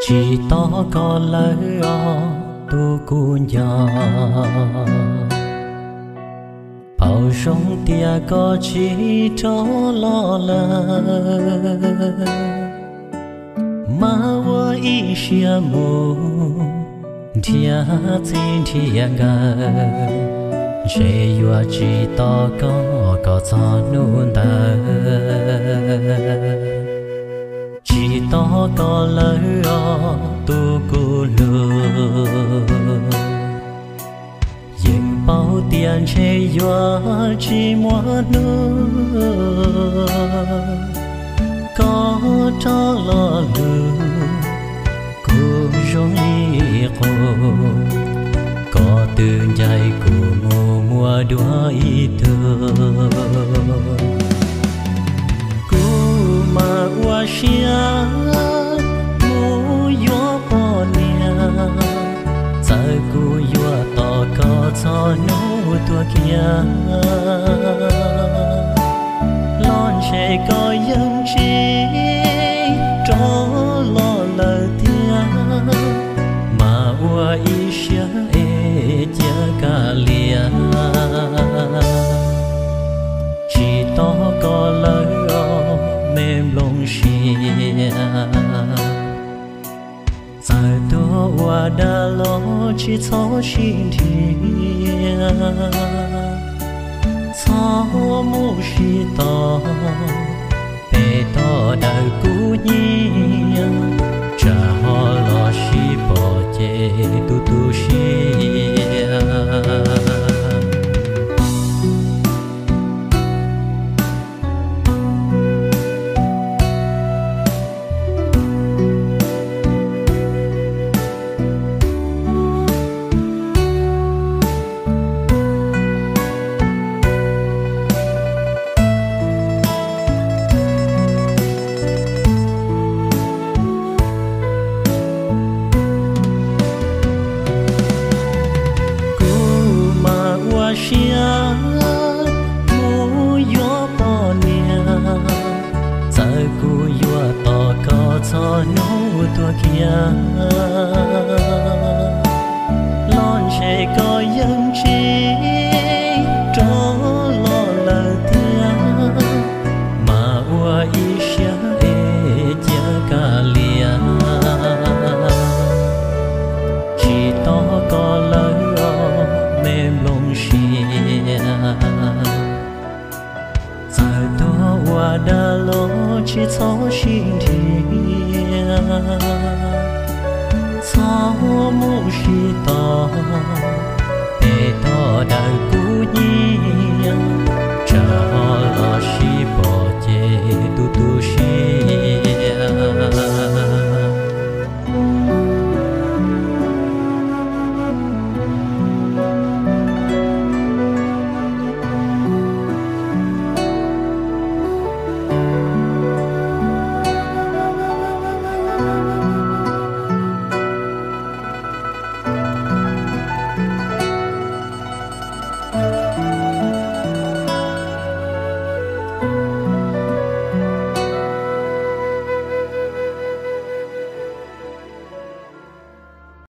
Tsis tos koj lawm os tus kuv nco, pom zoo tias koj tsis rov los lawm. Mas ua ib siab mus nrhiav txij nrhiav nkawm, ntshe yuav tsis tos koj kom txog hnub ntawd. Tsis tos koj lawm os tus kuv hlub, yeej paub tias ntshe yuav tsis muaj hnub koj rov los lug. Kuv zoo li qub, koj twb ncaim kuv mus muaj dua ib tug. Kuv mas ua siab mus yuav poj niam, txawm kuv yuav tos koj txog hnub tuag kiag los ntshe koj yeej tsis rov los lawm tiag. Mas ua ib siab es cia kav liam, tsis tos koj lawm os me nplooj siab. Txawm tuag ua dab los tsis txhob sib nrhiav, txhob mus sib tos pem toj dawm kuv nyiam, tsam ho los sib pom ces tu tu siab. Kuv mas ua siab mus yuav poj niam, txawm kuv yuav tos koj txog hnub tuag kiag los ntshe koj yeej tsis rov los lawm tiag. Mas ua ib siab es cia kav liam, tsis tos koj lawm os me nplooj siab. Txawm tuag ua dab los tsis txhob